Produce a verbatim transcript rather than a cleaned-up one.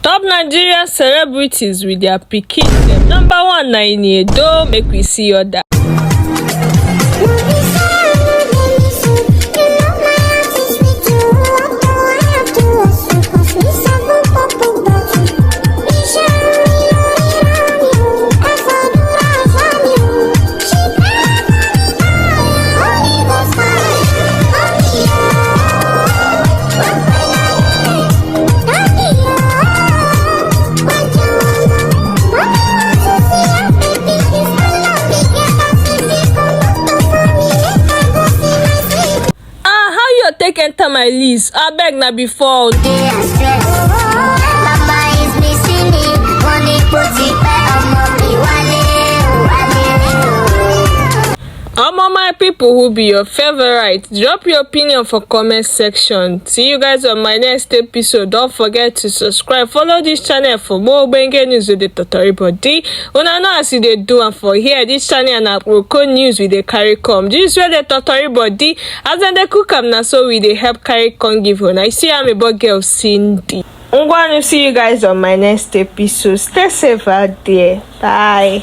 Top Nigeria celebrities with their pikin dem. Number one na Ini Edo, make we see other. Ah, how you take enter my list? Abeg, na before. Dey and stress. Baba is missing me. Money put it where ọmọ mi wálé, wálé. Omo, my people, who be your favorite? Drop your opinion for comment section. See you guys on my next episode. Don't forget to subscribe. Follow this channel for more ogbonge news with the totori body. Una know as e dey do am for here. This channel na Aproko news we dey carry come. This wey dey totori body, as dem dey cook am, na so we dey help carry come give una. I see am, a boy girl Cindy. Ngwanu, see you guys on my next episode. Stay safe out there. Bye.